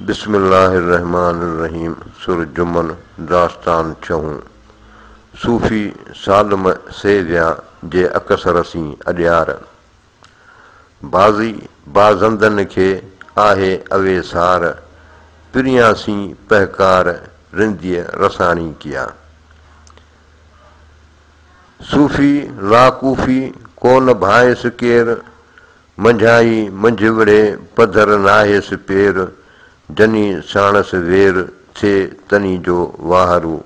بسم الله الرحمٰن الرحيم سر جمن داستان ڇهون، صوفي سالم سي ويا جي اڪثر سين اڏيار. بعضي بازندن کي آهي اوي سار، پريان سين پهڪار رنديء رساڻي ڪيا. صوفي لا ڪوفي ڪونه ڀانئيس ڪير، منجهائي منجهه وڙهي پڌر ناهيس پير، جني ساڻس وير ٿئي تني جو واهرو.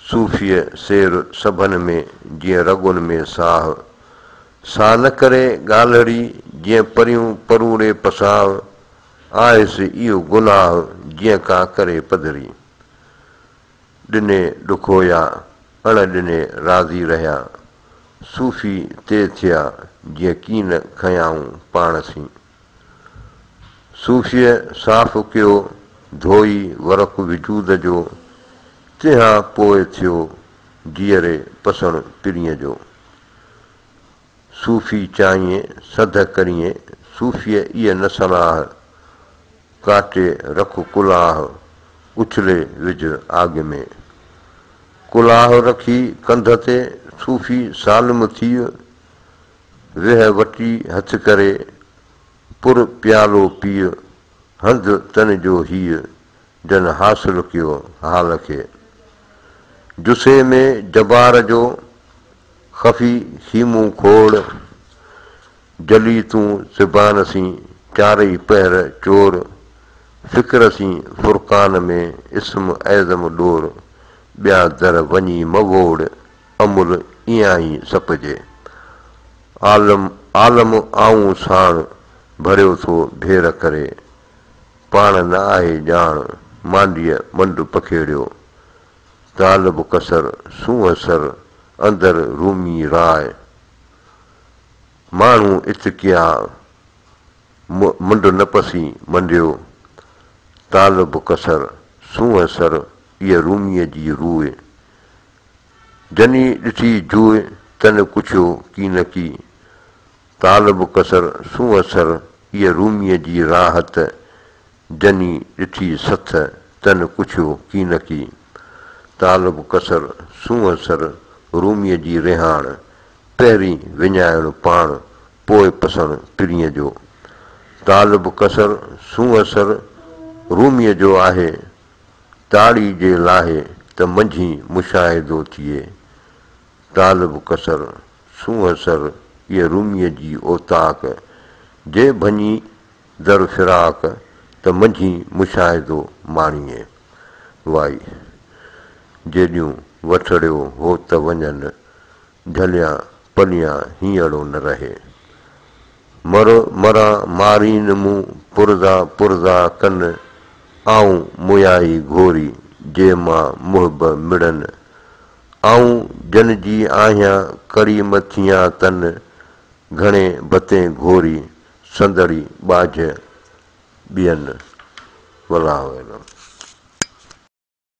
صوفيء سير سڀن ۾ جيئن رڳن ۾ ساهه. سا نه ڪري ڳالهڙي جيئن پريون پروڙي پساهه، آهيس اهو گناهه جيئن ڪا ڪري پڌري. ڏني ڏکويا، اڻ ڏني راضي رهيا، صوفي تي ٿيا جيئن ڪين کنيائون پاڻ سين. صوفيء صاف ڪيو ڌوئي ورق وجود جو، تنهان پوء ٿيو جيئري پسڻ پرينء جو. صوفي چائين سڌ ڪرين، صوفيء ايء نه صلاح، ڪاٽي رک ڪلاهه، اڇلي وجهه آڳ ۾. ڪلاهه رکي ڪنڌ تي، صوفي سالم ٿيء، ويهه وٽي هٿ ڪري، پر پيالو پيء، هنڌ تن جو هيء، جن حاصل ڪيو حال کي. جثي ۾ جبار جو، خفي خيمون کوڙ، جلي تون زبان سين، چارئي پهر چور، فڪر سين فرقان ۾، اسم اعظم ڏور، ٻيا در وڃي م ووڙ، امل ايان ئي سپجي. عالم عالم آئون ساڻ، ڀريو ٿو ڀير ڪري، پاڻ نه آهي ڄاڻ، مانڊيء منڊ پکيڙيو. طالب ڪسر سونهن سر، اندر رومي راء. ماڻهو ات ڪيا، منڊ نه پسي منڊيو. طالب ڪسر سونهن سر، ايء روميء جي روء. جني ڏٺي جوء، تن ڪڇيو ڪينڪي. طالب ڪسر سونهن سر، ايء روميء جي راحت. جني ڏٺي سٿ، تن ڪڇيو ڪينڪي. طالب ڪسر سونهن سر، روميء جي رهاڻ. پهرين وڃائڻ پاڻ، پوء پسڻ پرينء جو. طالب ڪسر سونهن سر، روميء جو آهي. تاڙي جي لاهي، ته منجهين مشاهدو ٿئي. طالب ڪسر سونهن سر، ايء روميء جي اوطاق. جي ڀڃي در فراق، ته منجهين مشاهدو ماڻيين. وائي، جيڏيون وٺڙيو هوت وڃن، جهليان پليان هينئڙو نه رهي. مر مران مارين مون، پرزا پرزا ڪن، آئون مويائي گهوري، جي مان محب مڙن. آئون جن جي آهيان، ڪڙي م ٿيان تن، گهڻي ڀتين گهوري، سندڙي ٻاجهه ٻين. والله اعلم.